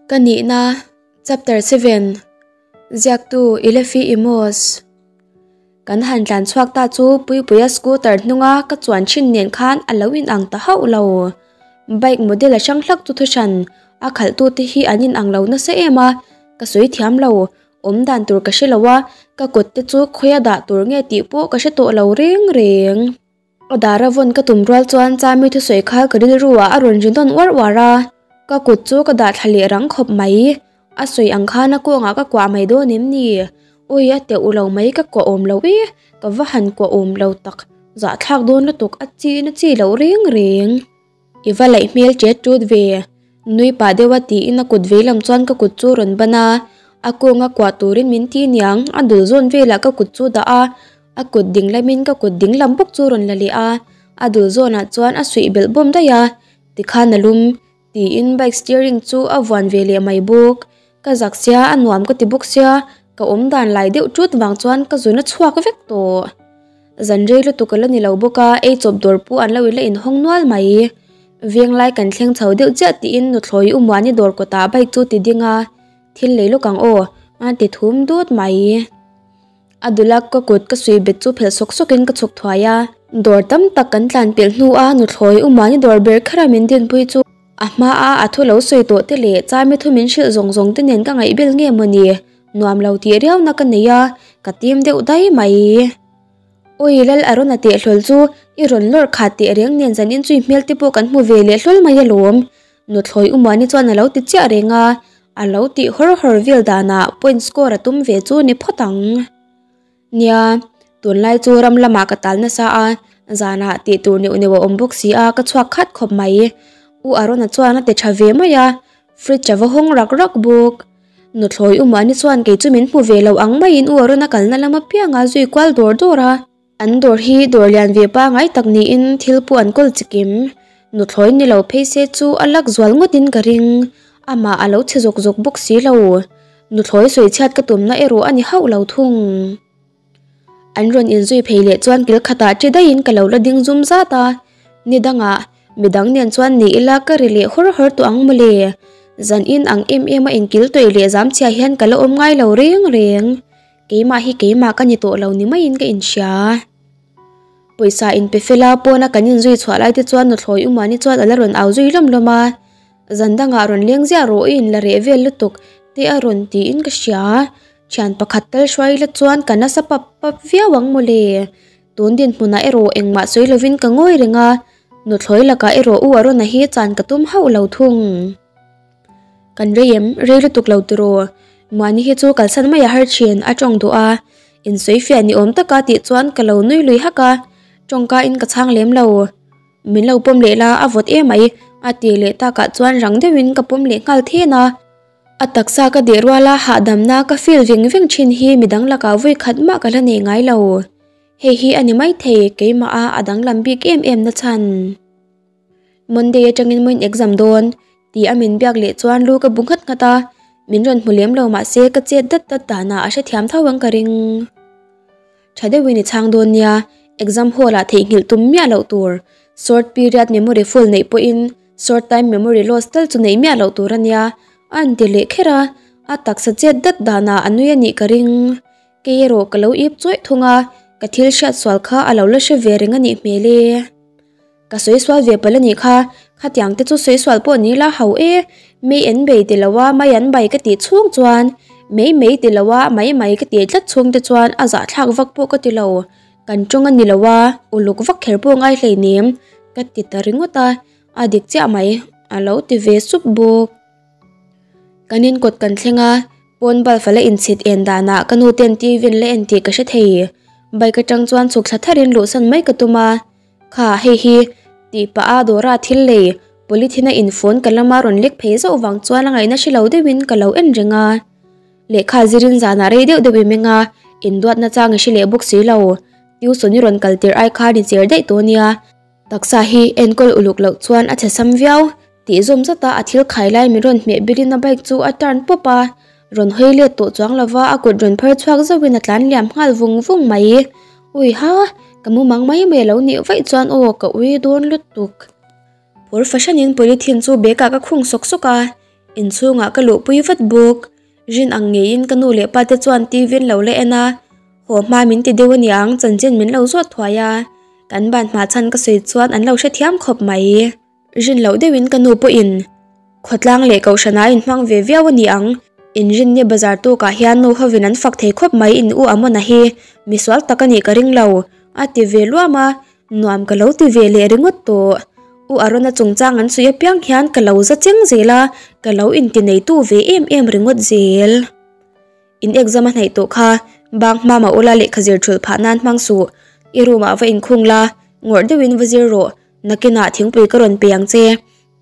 Ka nihna, Chapter 7, Ziaktu Ilefi Emos. Kan han tlan chhuak ta chu Puipuia scooter hnunga ka chuan thin nen khan a lo inang ta hauh lo. Bike model a hrang hlak chu thuhran a khalhtute hi an inang lo nasa em a, ka sawi thiam lo. Awm dan tur ka hre lo a, ka kut te chu khawia dah tur nge tih pawh ka hre tawh lo reng reng. A dara vawn ka tum rual chuan Chami thusawi kha ka rilru ah a rawn ri nawn uar uar a, ka kut chu ka dah thla leh rang khawp mai. A sawi ang khan a kawngah ka kuah mai dawn em ni? Ui a teuh lo mai ka kuah awm lo i, ka va han kuah awm lo tak, zahthlak dawn lutuk a chi na chi loh reng reng. I va laih hmel ṭet ṭut ve. Nui pah deuh a tiin a kut veilam chuan ka kut chu rawn ban a, a kawnga kuah turin min ti niang, a dul zawn velah ka kut chu dah a, a kut ding lamin ka kut ding lam bawk chu rawn la leh a, a dul zawnah chuan a suih belh bawm daih a, tikhan a lum tiin bike steering chu a vuan ve leh mai bawk. Ka zak sia, a nuam ka ti bawk sia, ka awm dan lai deuh ṭut vang chuan ka zun a chhuak vek tawh. Zan rei lutuk a la ni lo bawk a, ei chawp dawr pawh an lo ila inhawng nual mai. Veng lai kan thleng chho deuh chiah tiin nuthlawi Umuani dawr kawtah bike chu ti ding a, thil lei lawk ang aw, a ti thum dut mai. A dula ka kut ka suih bet chu phelh sawk sawkin ka chhuk thuai a. Dawr tam tak kan tlan pelh hnu a nuthlawi Umuani dawr ber khera min dinpui chu a hma a a thu lo sawi tawh te leh chami thu min hrilh zawng zawng te nen ka ngaihbel nge mawni nuam lo tih riauna ka nei a, ka tim deuh dai mai. Awi Lal a rawn a teh hlawl chu i rawn lawr khat teh reng nen zan in chui hmel te pawh kan hmu ve leh hlawl mai alawm. Nuthlawi Umuani chuan a lo ti chiah reng a, a lo tih hawr hawr vel danah point score a tum ve chu ni phawt ang. Nia, tunlai chu ram lamah ka tal nasa a, zanah tih tur neuh neuh a awm bawk si a ka chhuak khat khawp mai. U Arona chuan a ti tha ve mai a, fridge a va hawng rak rak bawk. Nuthlawi Umuani chuan kei chu min hmu ve lo ang maiin u Arona kalna lam apianga zui kual dawr dawr a. An dawr hi dawr lian ve pangai tak niin thil pawh an kawl chikim. Nuthlawi ni lo phei se chu a lak zual ngawtin ka ring. Amah a lo chhe zawk zawk bawk si lo. Nuthlawi sawi chhiat ka tumna erawh a ni hauh lo thung. An rawn inzui phei leh chuan kil khatah ṭi daihin ka lo la ding zum zat a, ni dangah midang nen chuan ni ila ka ri leh hawr hawr tawh ang mawle. Zan in ang em em a inkil tawih leh zam chhia hian ka la awm ngai lo reng reng. Keimah hi keimah ka ni tawh lo ni maiin ka inhria. Pawisa inpe fela pawna kan inzui chhuah lai te chuan nuthlawi Umani chuan a la rawn au zui lawm lawm a. Zan dangah rawn leng ziah rawh i inla reh vel lutuk te a rawn tiin ka hria. Thian pakhat tal hruai ila chuan ka nasa pap pap viau ang mawle. Tun dinhmunah erawh engmah sawi lovin ka ngawi reng a, nuthlawi lakah erawh u Arona hi chan ka tum hauh lo thung. Kan rei em, rei lutuk lo tiraw? Mahni hi chu kalsan mai a har thin, a tawng duh a. Insawi fiah ni awm taka tih chuan ka lo nui lui hak a, tawngka in ka chhang lem lo. Min lo pawm leh la, a vawt emai, a ti leh takah chuan rang deuhin ka pawm leh nghal then a. A taksa ka deh ruala hahdamna ka feel veng veng thin hi midang lakah vawi khat mah ka la nei ngai lo. Hei hi a ni maithei, keimah a a danglam bik em em na chhan. Monday atangin maw in exam dawn? Tih a min biak leh chuan lu ka bu nghat nghat a, min rawn hmu lem lo mahse ka chet dat dat danah a hrethiam tho ang ka ring. Tha deuhin i chhang dawn nia, exam hall ah theihnghilh tum miah loh tur, short period memory full neih pawhin short time memory loss tal chu neih miah loh tur a nia, a han ti leh kher a, a taksa chet dat danah a nui a nih ka ring. Kei erawh ka lo ip chawih thung a, ka thil hriat sual kha a lo la hre ve reng a nih hmel e. Ka sawi sual ve palh a nih kha, khatiang te chu sawi sual pawh ni la ho e, mei an bei ti lo a mai an bai ka tih chhung chuan mei mei ti lo a mai mai ka tih tlat chhung te chuan a zahthlak vak pawh ka ti lo, kan tawng a ni lo a, uluk vak kher pawh ngai hleinem ka ti ta ringawt a, a dik chiah mai a lo ti ve sup bawk. Kan inkawt kan thleng a, pawn bulb a la inchhit en danah ka nu ten TV an la en tih ka hre thei, bike atang chuan chhuk thla tharin luhsan mai ka tum a. Kha hei hi tih pah a Dora thil lei polythene a in phone ka lama rawn lek phei zauh vang chuan a ngaihna hre lo deuhin ka lo en reng a. Lehkha zirin zanah rei deuh deuh i meng a, induatna chang i hre leh bawk si lo. Tuition i rawn kal tirh ai khan i cher daih tawh nia. Taksa hi enkawl uluk loh chuan a chhe sam viau tih zawm zat a a thil khai lai min rawn hmeh birin a bike chu a turn pawp a. Rawn hawi let tawh chuang lova a kut rawn phar chhuak zauhin a tlan liam nghal vung vung mai. Ui ha, ka mumang mai mai lo nih vaih chuan aw ka ui dawn lutuk. Phur fahranin polythene chu bag ah ka khung sawk sawk a. Inchhungah ka luhpui vat bawk. Rin ang ngeiin ka nu leh pa te chuan TV an lo la en a, haw hma min ti deuh aniang chanchin min lo zawt thuai a, kan ban hma chhan ka sawi chuan an lo hrethiam khawp mai. Rin loh deuhin ka nu pawhin khawtlang leh kohhran ah inhmang ve viau a ni ang, inrinni bazar tukah hian nu hovin an fak thei khawp mai in u Amona hi misual tak a nih ka ring lo a ti ve luam a, Nuam ka lo ti ve leh ringawt tawh. U Arona chungchang an sawi apiang hian ka lo za cheng zel a, ka lo inti neitu ve em em ringawt zel. In exam a hnaih tawh kha, bang hma mah ula lehkha zir thulh phah nan hmang suh. I room ah va inkhung la, ngawrh deuhin va zir rawh, nakinah thingpui ka rawn pe ang che.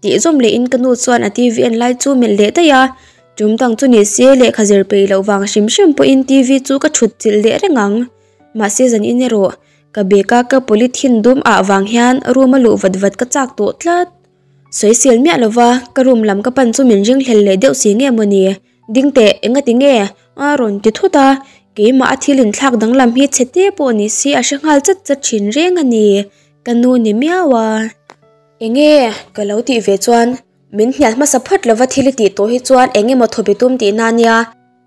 Tih zawm lehin ka nu chuan a TV en lai chu melh leh daih a, tum dang chu ni se lehkha zir peih loh vang hrim hrim pawhin TV chu ka thut chilh leh reng ang. Mahse zan in erawh Ka bag a ka polythene dum ah vang hian room a luh vat vat ka chak tawh tlat. Sawisel miah lova ka room lam ka pan chu min ring hlel leh deuh si nge mawni. Ding teh, enga ti nge? A rawn ti thut a, keimah a thil inthlak danglam hi chhe te pawh ni si a hre nghal chat chat thin reng a ni. Ka nu ni miau a. Enge? Ka lo tih ve chuan min hnial hmasa phawt lova thil i tih tawh hi chuan eng emaw thawpi tum tihna ania.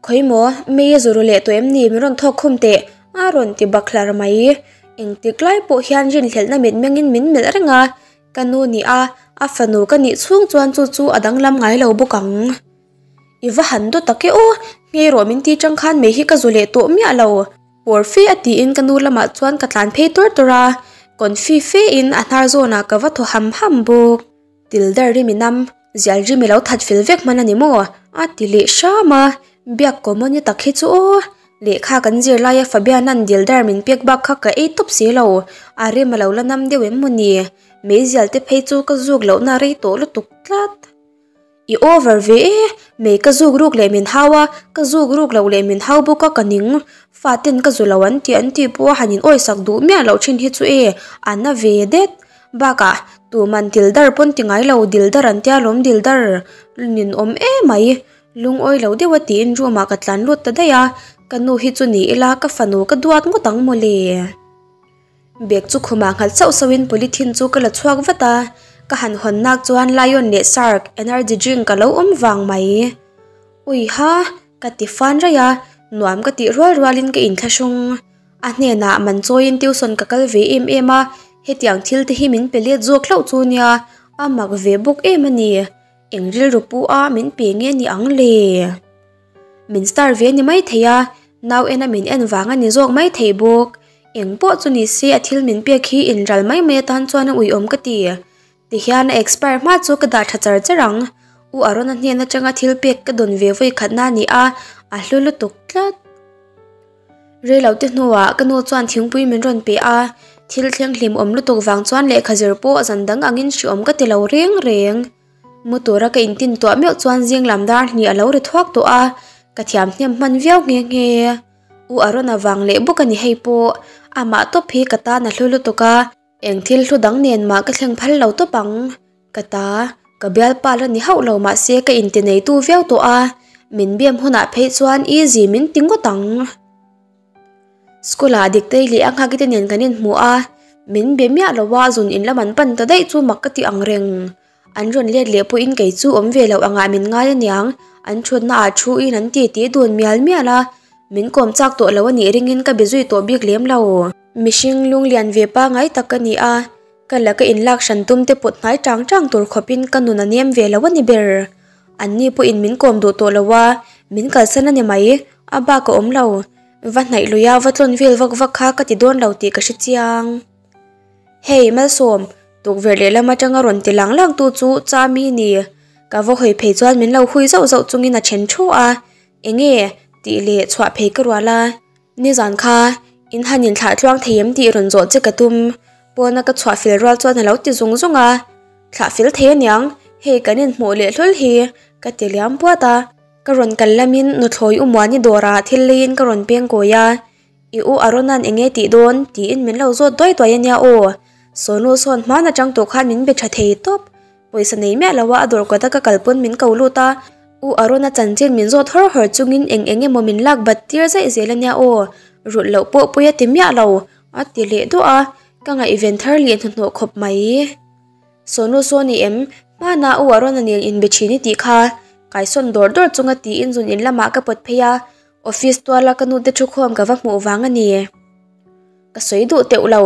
Khawi maw, mei a zuru leh tawh em ni min rawn thawk khum teh? A rawn ti bak hlar mai. Engtik lai pawh hian rinhlelhna mitmengin min melh reng a, ka nu ni a, a fanu ka nih chhung chuan chu chu a danglam ngai lo bawk ang. I va han dawt tak e aw, nghei rawh min ti chang khan mei hi ka zu leh tawh miah lo. Pawr fe a tiin ka nu lamah chuan ka tlan phei tawr tawr a, kawnfi fe in a hnar zawnah ka va thaw ham ham bawk. Tildar ri mi nam, zial ri mi lo that fel vek hman a ni maw? A ti leh hram a, biak common ni tak hi chu aw, lehkha kan zir laia Fabiana'n dildar min pek bak kha ka ei tawp si lo, a rem a lo la nam deuh em maw ni? Meizial te phei chu ka zuk lohna rei tawh lutuk tlat. I over ve e, mei ka zuk ruk leh min hau a, ka zuk ruk loh leh min hau bawk a ka ning, faten ka zu lo an tih an tih pawh a han in awisak duh miah loh thin hi chu e, a na ve det. Bakah, tuman dildar pawn ti ngai lo, dildar an tia lawm dildar nin awm emai, lungawi lo deuha tiin room ah ka tlan lut ta daih a, ka nu hi chu ni ila ka fanu ka duat ngawt ang mawle. Bag chu khumah nghalh sauh sauhin polythene chu ka la chhuak vat a, ka han hawn nak chuan Lion leh Shark energy drink a lo awm vang mai. Ui ha, ka ti fan raih a, nuam ka tih rual rualin ka inthlahrung. A hnenah man chawiin tuition ka kal ve em em a, hetiang thil te hi min pe let zawk hlauh chu nia, a mak ve bawk em a ni. Eng rilru pu a min pe nge ni ang le? Min star ve ni mai thei a, nau ena min en vang a ni zawk mai thei bawk. Eng pawh chu ni se a thil min pek hi inral mai mai atan chuan a uiawm ka ti. Tihian a expire hma chu ka dah tha char char ang. U Arona hnen atanga thil pek ka dawn ve vawi khatna a ni a, a hlu lutuk tlat. Reilote hnuah ka nu chuan thingpui min rawn pe a, thil thleng hlim awm lutuk vang chuan lehkha zir pawh zan dang angin hreawm ka ti lo reng reng. Mu tura ka intin tuah meuh chuan zing lam dar hnih a lo ri thuak tawh a, ka thiam hnem hman viau nghe nghe. U Arona vang leh bawk a ni hei pawh, amah tawp hi ka tan a hlu lutuk a, Eng thil hlu dang nen mah ka thleng phal lo tawp ang. Ka ta, ka bialpa la ni hauh lo mahse ka inti neitu viau tawh a, min biam hunah phei chuan easy min ti ngawt ang. School ah Diktei leh a nghakite nen kan inhmu a, min be miah lo a zun in lam an pan ta daih chu mak ka ti ang reng. An rawn let leh pawhin kei chu awm ve loh angah min ngai aniang, an thutna ah thu in an ti ti dun mial mial a, min kawm chak tawh lo anih ringin ka be zui tawh bik lem lo. Mihring lunglian ve pangai tak ka ni a, ka laka inlak hran tum te pawt hnai tang tang tur khawpin ka nun a nem ve lo a ni ber. Anni pawhin min kawm duh tawh lo a, min kalsan a ni mai, a bak a awm lo. Va hnaih lui a va tlawn vel vak vak kha ka ti dawn lo tih ka hre chiang. Hei Malsawm, tukverh lehlam atanga rawn ti lang lang tu chu Chami ni. Ka va hawi phei chuan min lo hui zauh zauh chungin a then thu a, Enge? tih leh chhuah phei ka rual a. Nizan kha in han inthlah tluang thei em tih rawn zawh che ka tum. Pawna ka chhuah fel rual chuan a lo ti zung zung a. Thlah fel thei aniang, hei kan inhmuh leh hlawl hi ka ti liam puat a. Ka rawn kal lamin nuthlawi u Muani dawrah thil leiin ka rawn peng kawi a. I u Arona'n eng nge tih dawn? tiin min lo zawt duai duai ania aw. Sawnu sawn hman atang tawh khan min be tha thei tawp. Pawisa nei miah lo a a dawr kawta ka kal pawn min ko lut a, U Arona chanchin min zawt hawr hawr chungin eng eng emaw min lak bat tir zaih zel ania aw, rulh loh pawh pawi a ti miah lo, a ti leh duah a, ka ngaihven thar leh hnuhnawh khawp mai. Sawnu saw ni em? Hmanah U Arona nen inbe thin i tih kha. Kaisawn dawr dawr chunga tiin zun in lamah ka pawt phei a, office tuala ka nute thukhawm ka va hmuh vang a ni. Ka sawi duh teuh lo,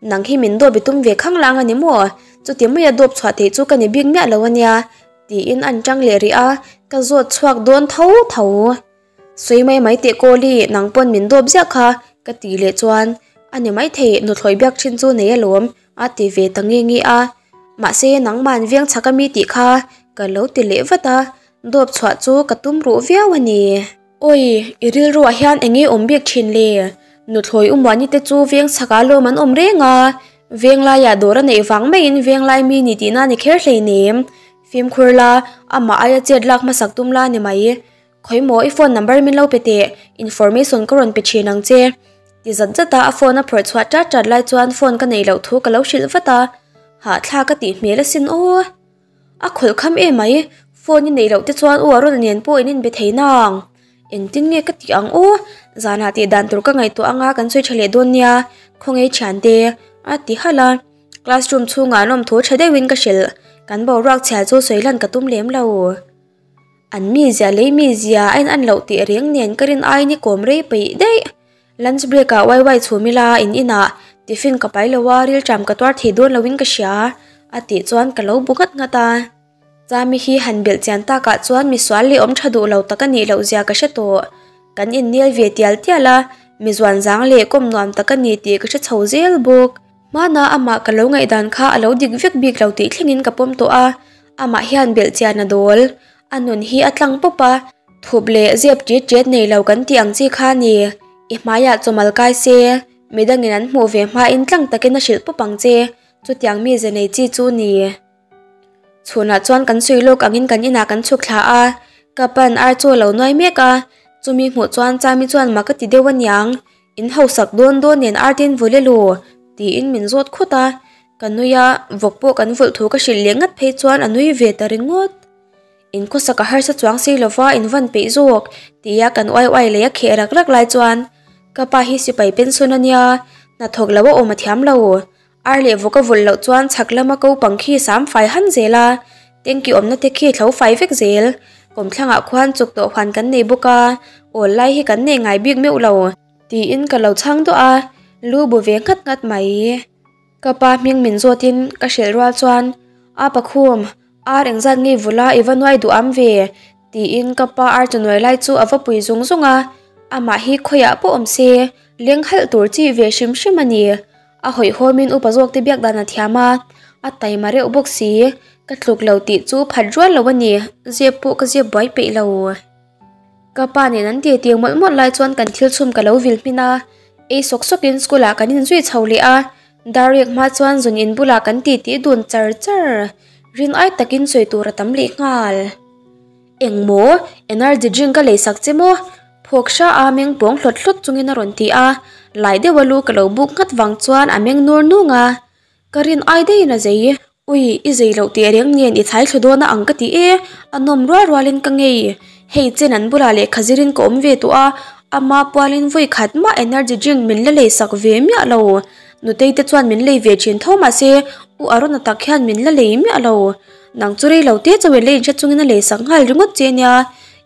nang hi min dawp i tum ve khang lang a ni maw? Chuti maia dawp chhuah theih chu ka ni bik miah lo a nia, tiin an tang leh rih a, ka zawt chhuak dawn tho tho. Sawi mai mai teh Kawli, nang pawn min dawp ziah kha, ka tih leh chuan, A ni maithei, nuthlawi biak thin chu nei alawm, a ti ve ta nge nge a. Mahse, nangman veng chhak ami tih kha ka lo ti leh vat a, dawp chhuah chu ka tum ruh viau a ni. Awi, i rilruah hian eng nge awm bik thin le? Nuthlawi Umuani te chu veng chhakah lawm an awm reng a, veng laiah dawr a neih vang maiin veng lai mi ni tihna a ni kher hleinem. Fimkhur la, amah aia chet lak hmasak tum la ni mai. Khawi maw i phone number min lo pe teh, information ka rawn pe thin ang che. Ti zat zat a a phone a phawrh chhuah tat tat lai chuan phone ka neih loh thu ka lo hrilh vat a, hahthlak ka tih hmel asin aw. A khawlh kham em mai, phone i neih loh te chuan u Arun nen pawh in inbe thei nang. Engtin nge ka tih ang aw, zanah tih dan tur ka ngaihtuah anga kan sawi tha leh dawn nia, khawnge thiante a ti halh a. Classroom chhungah an awm thu tha deuhin ka hrilh, kan boruak chhia chu sawi lan ka tum lem lo. An mizia lei mizia a in an loh tih reng nen ka rin aiin i kawm rei peih daih. Lunch break ah wai wai chhum ila in inah tiffin ka pai lo a rilṭam ka tuar thei dawn loin ka hria a tih chuan ka lo bu nghat nghat a. Chami hi han belh chian takah chuan misual leh awm ṭha duh lo tak a nih loh zia ka hre tawh. Kan innel ve tial tial a, mi zuan zang leh kawm nuam tak a ni tih ka hre chho zel bawk. Hmana amah ka lo ngaihdan kha a lo dik vek bik lo tih thlengin ka pawm tawh a, amah hian belh chian a dawl. A nun hi a tlang pawp a, thup leh zep ṭit ṭet nei lo kan tih ang chi kha a ni. I hmaiah chawmal kai se, midangin an hmuh ve hmain tlang takin a hrilh pawp ang che, chutiang mi ze nei chi chu ni. Chhunah chuan kan sawi lawk angin kan inah kan chhuk thla a, ka pan ar chu a lo nuai mek a, chumi hmuh chuan Chami chuan mak a ti deuh aniang, In hausak dawn dawn nen ar tin vul elu? tiin min zawt khut a, ka nui a, vawk pawh kan vulh thu ka hrilh leh ngat phei chuan a nui ve ta ringawt. In khawsak a harsa chuang si lova in van peih zawk tia kan uai uai lei a kheh rak rak lai chuan ka pa hi sipai pension a nia, hnathawk lo a awm a thiam lo. Ar leh vawk a vulh loh chuan chhak lama ko pang khi sam fai han zel a, tanky awmna te khi thlo fai vek zel. Kawmthlangah khuan chuk tawh huan kan nei bawk a, awl lai hi kan nei ngai bik meuh lo. Tiin ka lo chhang duah a, lu bu ve nghat nghat mai. Ka pa hming min zawtin ka hrilh rual chuan, A pakhum, ar engzat ngei vula i va nuai duh am ve? Tiin ka pa ar chanuai lai chu a va pui zung zung a, amah hi khawiah pawh awm se, leng halh tur chi ve hrim hrim a ni. A hawihhawmin upa zawk te biak dan a thiam a, a taima reuh bawk si, ka tluk lo tih chu phat rual lo a ni, zep pawh ka zep buai peih lo. Ka pa nen an ti tir mawlh mawlh lai chuan kan thil chhum ka lo vil hmin a, ei sawk sawkin school ah kan inzui chho leh a, darriak hma chuan zun in bulah kan ti tih dun char char, rin ai takin sawi tur a tam leh nghal. Engmaw? Energy drink ka leisak che maw? Phawk hra a meng pawng hlawt hlawt chungin a rawn ti a, lai deuha lu ka lo buk nghat vang chuan a meng nur nung a, ka rin ai daihin a zei. Ui, i zei loh teh reng nen i thai thlu dawn a ang ka ti e, a nawm rual rualin ka ngei. Hei chen an bulah lehkha zirin ka awm ve tawh a, ama pualin vawi khat mah energy drink min la leisak ve miah lo. Nutei te chuan min lei ve thin tho mahse U Arona tak hian min la lei miah lo. Nang chu rei lo te chauhin la inhre chungin a leisak nghal ringawt che nia,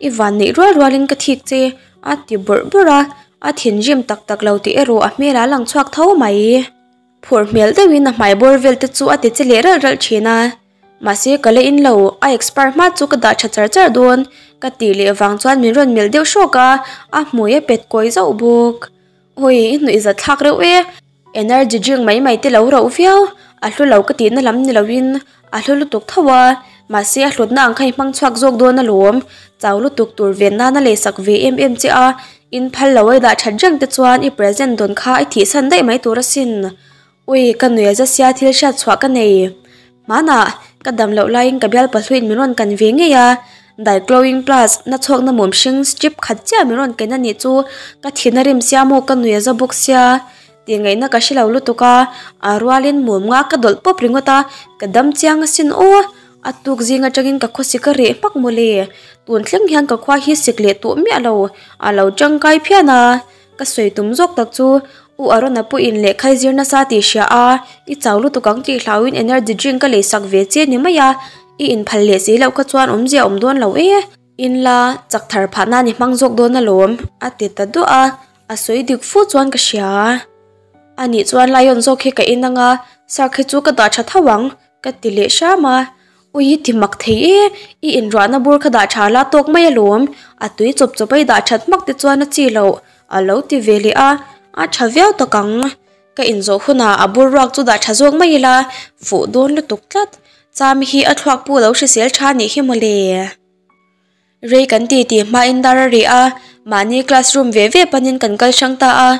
i van neih rual rualin ka thik che a ti bawrh bawrh a, a thinrim tak tak lo tih erawh a hmelah a lang chhuak tho mai. Phur hmel deuhin a hmai bawr vel te chu a ti che leh ralh ralh thin a, mahse ka la in lo, a expire hma chu ka dah tha char char dawn ka tih leh vang chuan min rawn melh deuh hrawk a, a hmui a pet kawi zauh bawk. Hawi i hnuih zat thlak reuh e. Energy drink mai mai te lo rauh viau, a hlu lo ka tihna lam ni loin a hlu lutuk tho a, mahse a hlutna ang kha i hmang chhuak zawk dawn alawm, chau lutuk tur ven nana leisak ve em em che a, in phal lo a i dah that reng te chuan i present dawn kha i thihsan daih mai tur asin. Ui, ka nuih a za sia thil hriat chhuah ka nei. Hmanah, ka dam loh laiin ka bial pahluin min rawn kan ve ngei a, Diclowing Plus na chhuakna mum hring strip khat chiah min rawn ken a nih chu ka thin a rim sia maw ka nuih a za bawk sia tih ngaihna ka hre lo lutuk a, a rualin mum nga ka dawlh pawp ringawt a, ka dam chiang asin aw, a tuk zing atangin ka khawsik a reh hmak mawle, tun thleng hian ka khua hi sik leh tawh miah lo, a lo tangkai phian a. Ka sawi tum zawk tak chu U Arona pawhin lehkha i zir nasa tih hria a, i chau lutuk ang tih hlauhin energy drink ka leisak ve che ni mai a, i inphal leh si loh kha chuan awmzia awm dawn lo e. In la chak thar phah nan i hmang zawk dawn alawm a ti ta duah a, a sawi dik fu chuan ka hria. A nih chuan Lion zawk hi ka in anga Shark hi chu ka dah tha tho ang ka ti leh hram a. Ui i ti mak thei e, i inruahna bur kha dah tha la tawk mai alawm, a tui chawp chawp a i dah that hmak te chuan a chi loh a lo ti ve leh a, a tha viau tak ang. Ka inzawh hunah a bur ruak chu dah tha zawk mai ila, fuh dawn lutuk tlat. Chami hi a thluak pu lo hrisel tha nih hi mawle. Rei kan ti tih hmain dar a rih a, mahni classroom ve ve panin kan kal hrang ta a,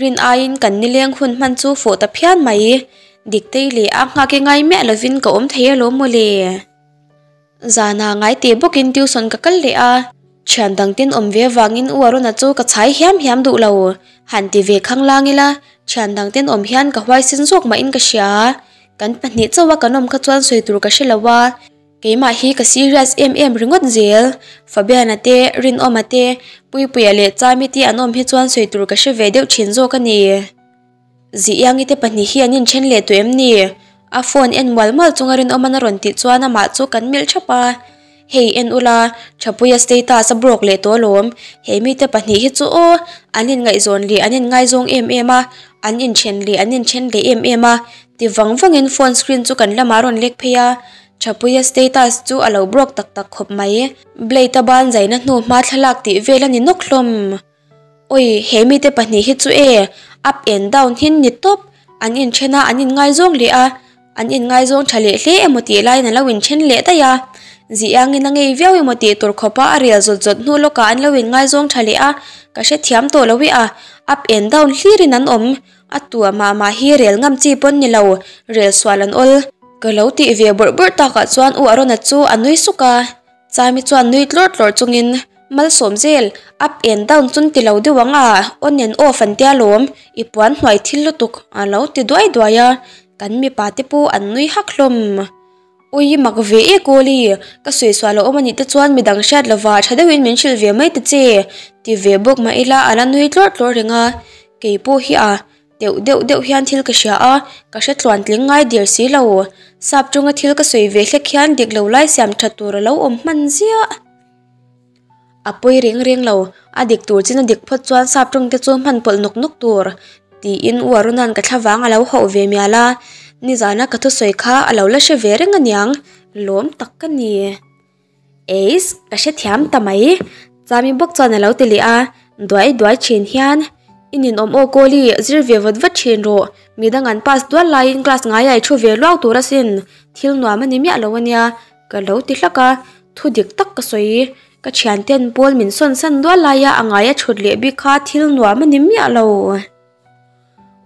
rin aiin kan nileng hun hman chu fuh ta phian mai. Diktei leh a nghak e ngai miah lovin ka awm thei alawm mawle. Zana ngai teh bawkin tuition ka kal leh a, thian dang ten awm ve avangin U Aruna chu ka chhai hiam hiam duh lo. Han ti ve khanglang ila, thian dang ten awm hian ka huaisen zawk mahin ka hria. Kan pahnih chauha kan awm kha chuan sawi tur ka hre lo a. Keimah hi ka serious em em ringawt zel. Fabiana te, Rinawma te, Puipuia leh Chami te an awm hi chuan sawi tur ka hre ve deuh thin zawk a ni. Ziiangi te pahnih hi an inthen leh tawh em ni? A phone en mual mual chunga Rinawma'n a rawn tih chuan amah chu kan melh thap a. Hei en ula, Thapuia status a broke leh tawh alawm. He mite pahnih hi chu aw, an inngaihzawn leh an inngaizawng em em a, an inthen leh an inthen leh em em a. Ti vang vangin phone screen chu kan lamah a rawn lek phei a. Thapuia status chu a lo broke tak tak khawp mai. Blade a ban zaina hnu hma thlalak tih vel a ni nawk hlawm. Oi, he mite pahnih hi chu e, up and down hin ni tawp. An inthen a, an inngaizawng leh a, an inngaizawng tha leh hle emaw tih laiin an lo inthen leh daih a. Ziangin a ngei viau emaw tih tur khawpa a rel zawt zawt hnu lawkah an lo inngaizawng tha leh a, ka hrethiam tawh lo i a, up and down hlirin an awm. A tua mah mah hi rel ngam chi pawn ni lo, rel sual an awl. Ka lo tih ve bawrh bawrh takah chuan U Arona chu a nui suk a, Chami chuan nui tlawrh tlawrh chungin, Malsawm zel, up and down chun ti lo deuh ang a, on and off an tia lawm, i puan hnuai thil lutuk a lo ti duai duai a, kan mipa te pawh an nui hak hlawm. Ui mak ve e Kawli, ka sawi sual a awm anih te chuan midang hriat lova tha deuhin min hrilh ve mai ta che, ti ve bawk mah ila a la nui tlawrh tlawrh reng a, kei pawh hi a deuh deuh deuh hian thil ka hria a, ka hre tluan tling ngai der si lo, sap tawnga thil ka sawi ve hlek hian dik lo lai siam that tur a lo awm hman ziah. A pawi reng reng lo, a dik tur chin a dik phawt chuan sap tawng te chu hman pawlh nawk nawk tur, tiin U Aruna'n ka thlavang a lo hauh ve mial a, nizana ka thusawi kha a lo la hre ve reng aniang, lawm tak ka ni. Eis, ka hrethiam ta mai, Chami bawk chuan a lo ti leh a, duai duai thin hian, I ninawm aw Kawli, zir ve vat vat thin rawh, midang an pass dual laiin class ngaiah i thu ve luau tur asin, thil nuam a ni miah lo ania, Ka lo ti hlak a, thu dik tak ka sawi. Ka thianten pawl min sawn san dual laia a ngai a thut leh bik kha thil nuam a ni miah lo.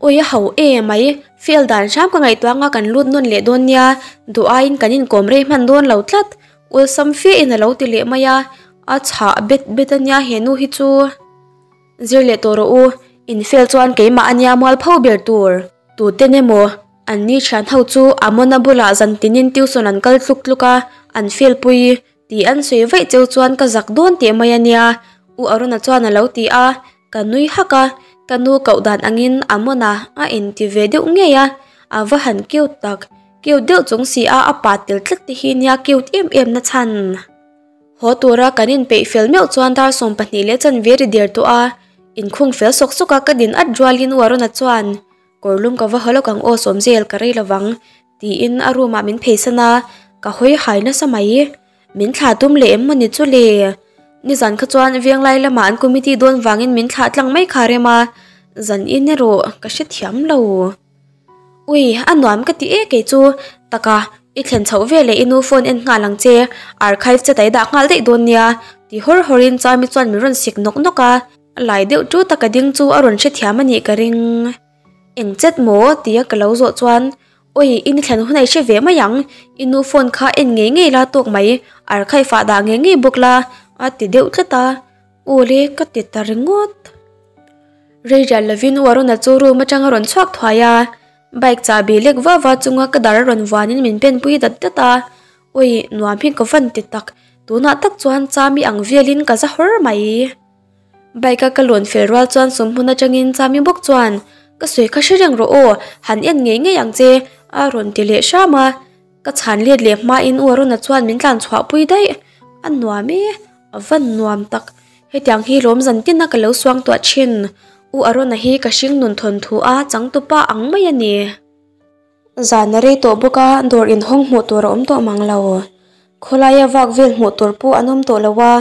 Awi a ho e mai, fail dan hram ka ngaihtuah anga kan lut nawn leh dawn nia, duh aiin kan inkawm rei hman dawn lo tlat. Awlsam fe in a lo ti leh mai a, a chhah bet bet a nia he nu hi chu. Zir leh tawh rawh u, in fail chuan keimah a nia mual pho ber tur. Tuten emaw, an ni thian ho chu Amona bulah zan tinin tuition an kal tluk tluk a, an fail pui tih an sawi vaih cheu chuan ka zak dawn teh mai a nia, U Aruna chuan a lo ti a, ka nui hak a, ka nu koh dan angin Amona a inti ve deuh ngei a, a va han cute tak, cute deuh chung si a a pa tel tlat te hi nia cute em em na chhan. Haw tura kan inpeih fel meuh chuan dar 12 leh chanve ri der tawh a, inkhung fel sawk sawk a ka din at rualin Uarona chuan, Kawrlum ka va haw lawk ang aw Sawmzel ka rei lovang, tiin a room ah min pheisan a, ka hawi hai nasa mai. Min thlah tum leh em mawni chu le? Nizan kha chuan Venglai lamah an committee dawn vangin min thlah tlang mai kha rem a, zan in erawh ka hrethiam lo. Ui, a nuam ka ti e kei chu. Taka, i thlen chhoh ve leh i nu phone en nghal ang che, archive che tai dah nghal daih dawn nia, ti hawr hawrin Chami chuan min rawn sik nawk nawk a. A lai deuh tu taka ding chu a rawn hrethiam a nih ka ring. Eng chet maw? tia ka lo zawh chuan, Ui, i ni thlen hun a i hre ve mai ang, i nu phone kha en ngei ngei la tawk mai, archive ah dah ngei ngei bawk la, a ti deuh tlat a. Aw le, ka ti ta ringawt. Rei rial lovin U Aruna chu room atang a rawn chhuak thuai a, bike chahbi lek va va chunga ka dar a rawn vuanin min pen pui dat dat a, Awi, nuam hi ka van ti tak, tunah tak chuan Chami ang velin ka za hawr mai. Bike a ka lawn fel rual chuan sawmhmun atangin Chami bawk chuan, Ka sawi kha hre reng rawh aw, han en ngei ngei ang che, a rawn ti leh hram a. Ka chhan let leh hmain U Aruna chuan min tlan chhuah pui daih, a nuam e. A van nuam tak, hetiang hi lawm zan tin a ka lo suang tuah thin, U Arona hi ka hring nun thawnthu a changtupa ang mai a ni. Zan a rei tawh bawk a, dawr inhawng hmuh tur a awm tawh mang lo. Khawlaia vak vel hmuh tur pawh an awm tawh lo a,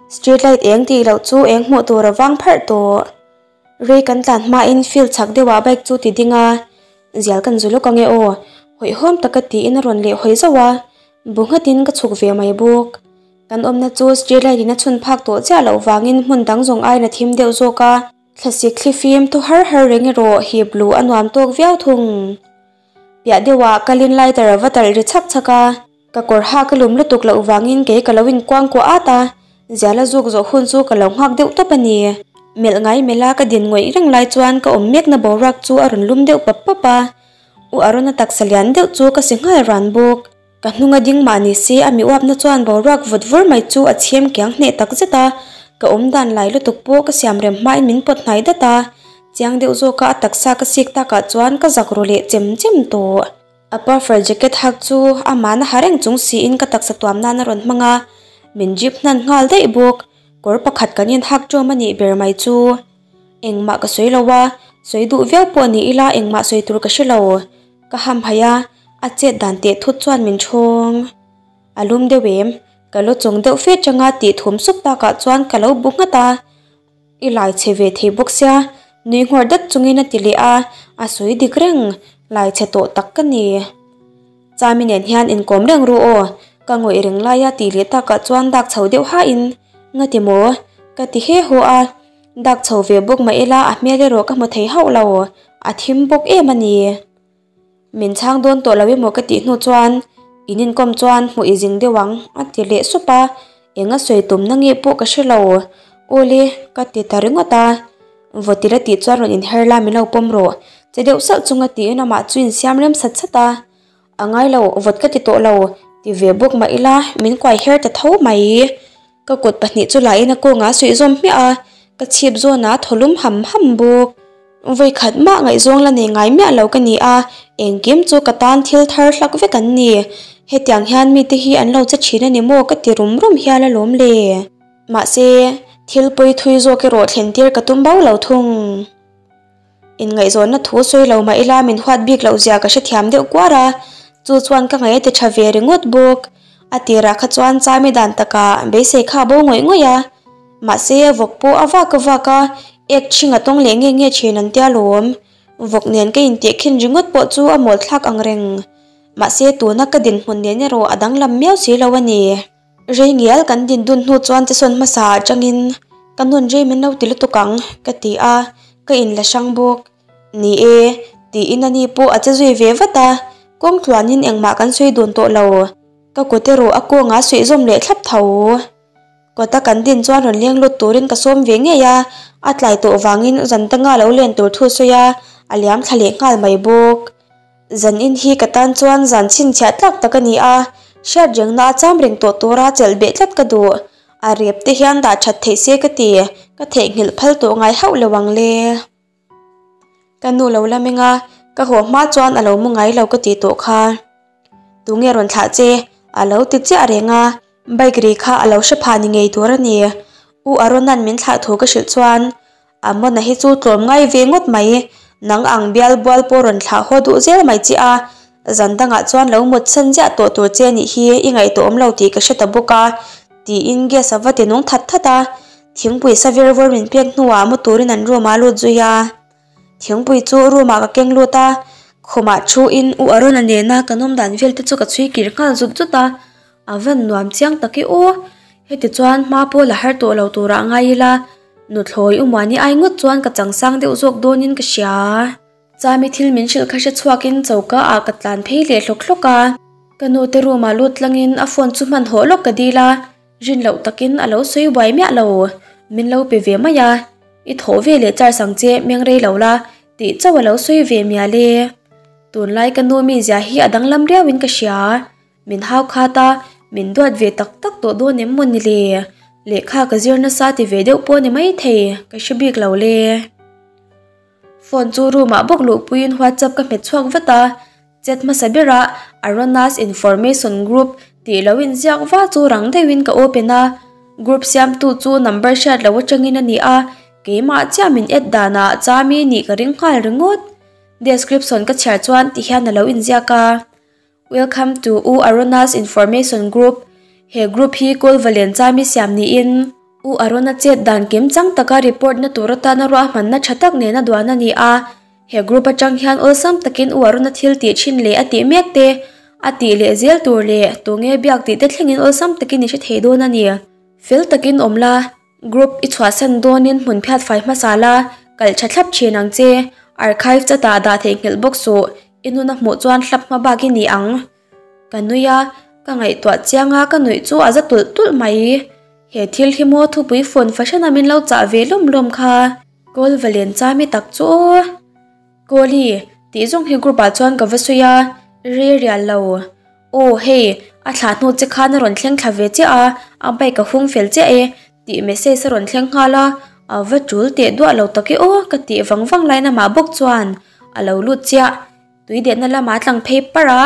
street light eng tih loh chu eng hmuh tur a vang pharh tawh. Rei kan tlan hmain field chhak deuhah bike chu ti ding a, zial kan zu lawk ange aw, hawihhawm taka tiin a rawn leh hawi zauh a, bu nghatin ka chhuk ve mai bawk. Kan awmna chu street light in a chhun phak tawh chiah loh vangin hmun dang zawng aiin a thim deuh zawk a, thlasik thli fim thaw har har reng erawh hip luh a nuam tawk viau thung. Piah deuhah kalin lighter a va talh ri chhak chhak a. Ka kawr hak a lum lutuk loh vangin kei ka lo inkuang kuah at a, zial a zuk zawh hun chu ka lo nghak deuh tawp a ni. Melh ngai melh a ka din ngawih reng lai chuan ka awm mekna boruak chu a rawn lum deuh pap pap a, U Arona taksa lian deuh chu ka si nghal ran bawk. Ka hnung a ding mah ni se a mi uapna chuan boruak vawt vur mai chu a chhem kiang hneh tak zet a, ka awm dan lai lutuk pawh ka siam rem hmain min pawt hnai dat a, chiang deuh zawka a taksa ka sik takah chuan ka zak ru leh chem chem tawh. A puffer jacket hak chu amahna ha reng chung siin ka taksa tuam nan a rawn hmang a, min drip hnan nghal daih bawk. Kawr pakhat kan inhak ṭawm a nih ber mai chu. Engmah ka sawi lo a, sawi duh viau pawh ni ila engmah sawi tur ka hre lo. Ka hamhaih a, a chet dan teh thut chuan min ṭhawng. A lum deuh em? Ka lu chung deuh fe changa tih thum sup takah chuan ka lo bu nghat a. I lai chhe ve thei bawk sia, nui nghawr dat chungin a ti leh a, a sawi dik reng, lai chhe tawh tak ka ni. Chami nen hian inkawm reng ru aw, ka ngawih reng laia tih leh takah chuan dak chho deuh hain, Nga ti maw? Ka ti he haw a, dak chho ve bawk mah ila a hmel erawh ka hmu thei hauh lo, a thim bawk em a ni. Min chhang dawn tawh lo emaw ka tih hnu chuan in inkawm chuan hmuh i zing deuh ang a ti leh sup a, eng a sawi tum na nge pawh ka hre lo. Awle ka ti ta ringawt a, Vawtila tih chuan rawn inher la min lo pawm rawh che deuh salh chunga tiin amah chu insiam rem sat sat a, A ngai lo vawt ka ti tawh lo ti ve bawk mah ila min kuai her ta tho mai. Ka kut pahnih chu lain a kawngah a suih zawm hmiah a, ka chhip zawnah thaw lum ham ham bawk. Vawikhat mah ngaihzawng la nei ngai miah lo ka ni a, engkim chu ka tan thil thar hlak vek an ni. Hetiang hian mite hi an lo che thin a ni maw ka ti rum rum hial alawm le. Mahse, thil pawi thui zawk erawh thlen tir ka tum bo lo thung. Inngaihzawnna thu sawi lo mah ila min huat bik loh zia ka hrethiam deuh kuar a, chu chuan ka ngaih a ti tha ve ringawt bawk. A tirah kha chuan chami dan takah beisei kha a bo ngawih ngawih a, mahse vawk pawh a vak a vak a, ek chhing a tawng leh nge nge thin an tia lawm. Vawk nen ka intihkhin ringawt pawh chu a mawl thlak ang reng. Mahse tuna ka dinhmun nen erawh a danglam miau si lo a ni. Rei ngial kan din dun hnu chuan chesawn hmasa ah tangin ka nun rei min lo ti lutuk ang ka ti a, ka inla hrang bawk. Ni e, tiin ani pawh a che zui ve vat a, kawng tluanin engmah kan sawi dun tawh lo. Ka kut erawh a kawngah suih zawm leh thlap tho. Kawta kan din chuan rawn leng lut turin ka sawm ve ngei a, a tlai tawh vangin zan tanga lo len tur thu sawi a, a liam thla leh nghal mai bawk. Zanin hi ka tan chuan zan chhinchhiah tlak tak a ni a, hriat rengna a cham reng tawh tura chelh beh tlat ka duh. A rep te hian dah that theih se ka ti, ka theihnghilh phal tawh ngai hauh lo ang le. Ka nu lo la meng a, ka haw hma chuan a lo mu ngai lo ka tih tawh kha. Tunge rawn thlah che? A lo ti chiah reng a, bike ri kha a lo hre phah ni ngei tur a ni. U Arona'n min thlah thu ka hrilh chuan Amona hi chu tlawm ngai ve ngawt mai, nang ang bial bual pawh rawn thlah haw duh zel mai che a, zan dangah chuan lo mut chhan ziah tawh tur che nih hi i ngaihtuahawm lo tih ka hre ta bawk a, tiin gas a va ti nung that that a, thingpui sa ver vawr min pek hnuah mu turin an room ah a lut zui a. Thingpui chu room ah ka keng lut a, khumah thu in U Arona nena kan awm dan vel te chu ka chhui kir nghal zut zut a, a van nuam chiang tak i aw, heti chuan hma pawh la har tawh lo turah ngai ila, Nuthlawi u Muani ai ngawt chuan ka changsang deuh zawk dawnin ka hria. Chami thil min hrilh kha hre chhuakin choka ah ka tlan phei leh hlawk hlawk a. Ka nu te room ah lut tlangin a phone chu hman hawh lawk ka dil a, rin loh takin a lo sawi buai miah lo. Min lo pe ve mai a, I thawh ve leh charge ang che meng rei lo la tih chauh a lo sawi ve mial e. Tunlai ka nu mizia hi a danglam riauin ka hria. Min hau khat a, min duat ve tak tak tawh dawn em maw ni le? Lehkha ka zir nasa ti ve deuh pawh ni maithei, ka hre bik lo le. Phone chu room ah bawk luhpuiin WhatsApp ka hmet chhuak vat a, chat hmasa berah Aronas Information Group tih lo inziak va chu rang deuhin ka open a. Group siamtu chu number hriat loh atangin a ni a, keimah chiah min add danah Chami nih ka ring nghal ringawt. Description ka chhiar chuan tihian a lo inziak a, Welcome to U Arona's Information Group, he group hi Kawlvalen Chami siam niin U Arona chet dan kim chang taka report na tur atana ruahmanna tha tak nena duan a ni a. He group atang hian awlsam takin U Arona thil tih thin leh a tih mek te, a tih leh zel tur leh tunge biak tih te thlengin awlsam takin i hre thei dawn a ni. Fel takin awm la, group i chhuahsan dawnin hmun phiat fai hmasa la, kalh tha thlap thin ang che. Archive chatah dah theihnghilh bawk suh, i nun a hmuh chuan hlap hma bak i ni ang. Ka nui a, ka ngaihtuah chiang a ka nuih chu a za tulh tulh mai. He thil hi maw thupui fawn fahran a min lo chah ve lawm lawm kha. Kawl va len chami tak chu aw. Kawli, tih zawng hi group ah chuan ka va sawi a, re rial lo. Aw hei, a thlah hnu che khan a rawn thleng thla ve chiah a, a bike a hung fel chiah e, tih message a rawn thleng nghal a, a va tul teh duah lo tak e aw ka tih vang vang laiin amah bawk chuan a lo lut chiah. Tui dehna lamah a tlang phei parh a,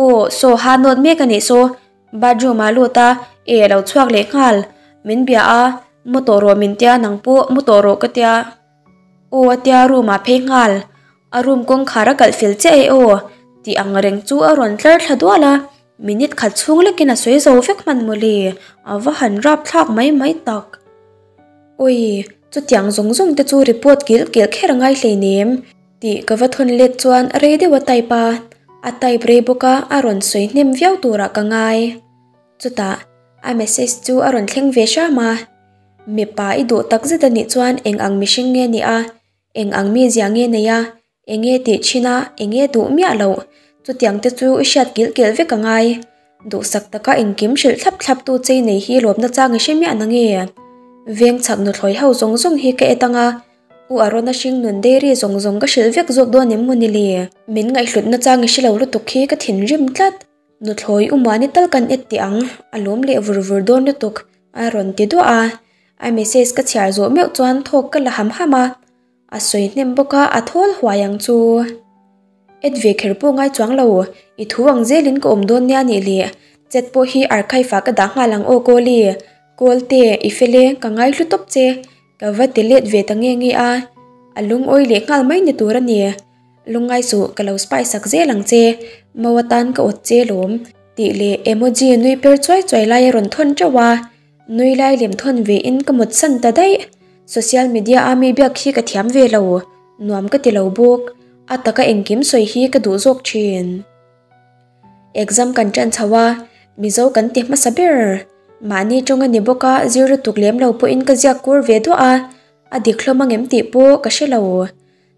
aw saw ha nawt mek a nih saw, bathroom ah a lut a, e a lo chhuak leh nghal, min bia a, mu tawh rawh min tia nang pawh mu tawh rawh ka tia, aw a tia room ah phei nghal, a room kawngkhar a kalh fel chiah e aw tih ang reng chu a rawn tlar thla dual a, minute khat chhung lekin a sawi zo vek hman mawle, a va han rap thlak mai mai tak. Awi, chutiang zawng zawng te chu report kilh kilh kher a ngai hleinem. Tih ka va thawn let chuan rei deuh a type a, a type rei bawk a, a rawn sawi hnem viau turah ka ngai. Chutah a message chu a rawn thleng ve hram a, Mipa i duh tak zet a nih chuan eng ang mihring nge nih a, eng ang mizia nge nei a, eng nge tih thin a, eng nge duh miah loh, chutiang te chu i hriat kilh kilh vek a ngai. Duhsak taka engkim hrilh thlap thlap tu chei nei hi lawmna chang i hre miah na nge? Veng chhak nuthlawi ho zawng zawng hi ka et ang a, U Arona hring nun dairy zawng zawng ka hrilh vek zawk dawn em maw ni le? Min ngaihhlutna chang i hrelo lutuk hi ka thinrim tlat. Nuthlawi U Muani tal kan et teh ang, a lawm leh vur vur dawn lutuk, a rawn ti duah a. A message ka chhiar zawh meuh chuan thawk ka la ham ham a. A sawi hnem bawk a, a thawl huai ang chu. Et ve kher pawh ngai chuang lo, i thu ang zelin ka awm dawn nia nih le, chat pawh hi archive ah ka dah nghal ang aw Kawli. Kawlte, i fel e, ka ngaihlu tawp che. Ka va ti let ve ta nge nge a, a lungawi leh nghal mai ni tur a ni. Lungngai suh, ka lo spy sak zel ang che, mau atan ka awt che lawm, tih leh emoji nui per chuai chuai lai a rawn thawn teuh a, nui lai lem thawn ve in ka mut san ta daih. Social media a mi biak hi ka thiam ve lo, nuam ka ti lo bawk, a taka engkim sawi hi ka duh zawk thin. Exam kan ṭan chho a, Mizo kan ti hmasa ber. Mahni ṭawng a ni bawk a, zir lutuk lem lo pawhin ka ziak kur ve duah a, a dik hlawm ang em tih pawh ka hre lo.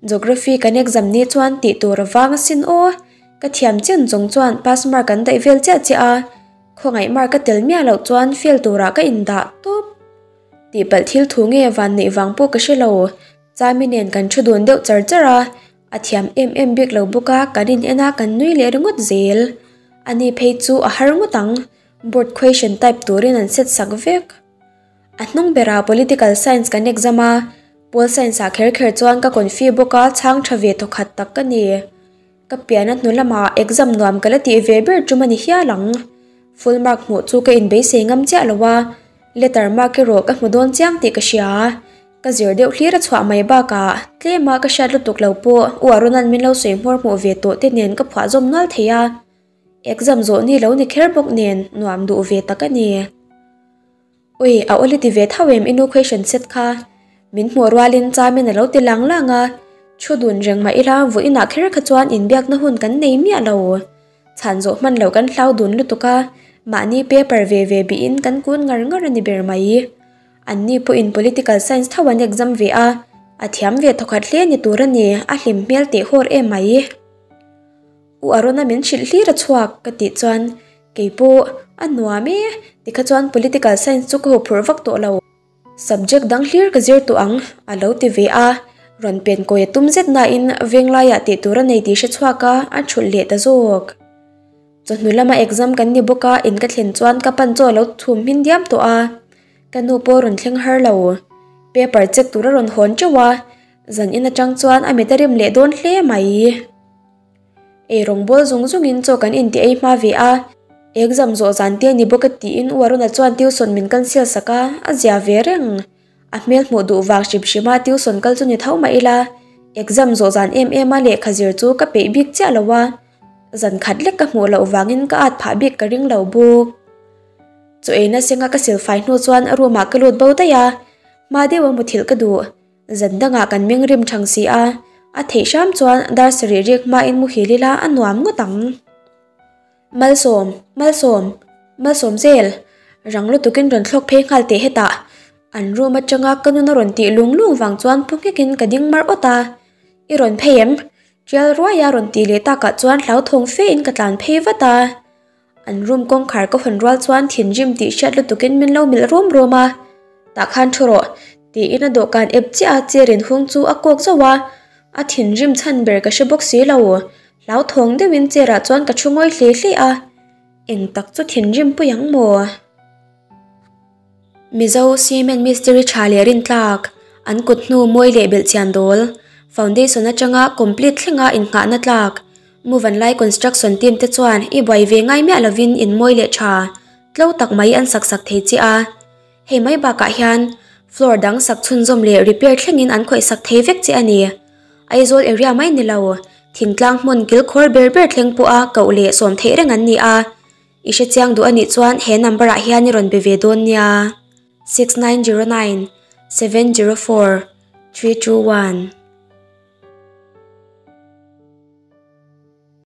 Geography kan exam ni chuan tih tur a vang asin aw. Ka thiam chen zawng chuan pass mark an daih vel chiah chiah a, khawngaih mark a tel miah loh chuan fail turah ka indah tawp. Tihpalh thil thu nge van neih vang pawh ka hre lo. Chami nen kan thu dun deuh char char a, A thiam em em bik lo bawk a, kan in en a kan nui leh ringawt zel. Ani phei chu a har ngawt ang, board question type turin an set sak vek. A hnung berah political science kan exam a, pol science ah kher kher chuan ka confi bawk a chhang tha ve thawkhat tak ka ni. Ka pian a hnu lamah exam nuam ka la tih ve ber tum a ni hial ang. Full mark hmuh chu ka inbeisei ngam chiah lo a, letter mark erawh ka hmu dawn chiang tih ka hria. Ka zir deuh hlir a chhuah mai bakah tlema ka hriat lutuk lo pawh U Aruna'n min lo sawi hmawr hmuh ve tawh te nen ka phuah zawm nual thei a, exam zawh ni lo ni kher bawk nen nuam duh ve tak a ni. Ui, a awli ti ve tho em i nu question set kha? Min hmuh rualin Chamin a lo ti lang lang a, thu dun reng mah ila vawiinah kher kha chuan inbiakna hun kan nei miah lo. Chhan zawh hman loh kan hlau dun lutuk a, mahni paper ve ve bihin kan kun ngar ngar a ni ber mai. Anni pawhin Political Science tho an exam ve a, a thiam ve thawkhat hle ni tur a ni, a hlim hmel teh hawr em mai. U Arona min hrilh hlir a chhuak ka tih chuan kei pawh a nuam e, tikha chuan Political Science chu ka huphurh vak tawh lo. Subject dang hlir ka zir tawh ang a lo ti ve a, rawn pen kawi a tum zet nain venglaiah tih tur a nei tih hre chhuak a, a thulh leh ta zawk. Chawhnu lama exam kan ni bawk a, in ka thlen chuan ka pan chu a lo chhum hmin diam tawh a, ka nu pawh rawn thleng har lo. Paper check tur a rawn hawn teuh a, zan in atang chuan a mit a rim leh dawn hle mai. Ei rawng bawl zung zungin chaw kan inti ei hma ve a, Exam zawh zan te a ni bawk e tiin u Aruna chuan tuition min cancel sak a, a zia ve reng. A hmel hmuh duh vang hrim hrim a tuition kal chu ni tho mah ila, exam zawh zan em em a lehkha zir chu ka peih bik chiah lo a, zan khat lek ka hmuh loh vangin ka at phah bik ka ring lo bawk. Chaw eina senga ka silfai hnu chuan room ah ka lut bo daih a, hma deuh a muthilh ka duh. Zan dangah kan meng rim thang si a, a theih hram chuan dar sarih rik hmain muhil ila a nuam ngawt ang. Malsawm, Malsawm, Malsawm zel! Rang lutukin rawn thlawk phei nghal teh hetah. An room atanga ka nun a rawn tih lung lung vang chuan pu nghekin ka ding mar awt a. I rawn phei em? Tial ruai a rawn tih leh takah chuan hlauthawng fe in ka tlan phei vat a. An room kawngkhar ka hawn rual chuan thinrim tih hriat lutukin min lo melh rum rum a, Tah khan thu rawh, tiin a dawhkan ep chiah a chair in hung chu a kawk zauh a, a thinrim chhan ber ka hre bawk si lo, hlauthawng deuhin chair ah chuan ka thu ngawi hle hle a, eng tak chu thinrim pui ang maw? Mizo cement mistiri tha leh rintlak, an kut hnu mawi leh belhchian dawl, foundation atanga complete thlenga innghahna tlak, Muvanlai construction team te chuan i buai ve ngai miah lovin in mawi leh tha, tlo tak mai an sak sak thei che a. Hei mai bakah hian floor dang sak chhunzawm leh repair thlengin an khawih sak thei vek che a ni. Aizawl area mai ni lo, thingtlang hmun kilkhawr ber ber thleng pawha koh leh sawm theih reng an ni a. I hrechiang duh a nih chuan he number ah hian i rawn be ve dawn nia, 6909 704 321.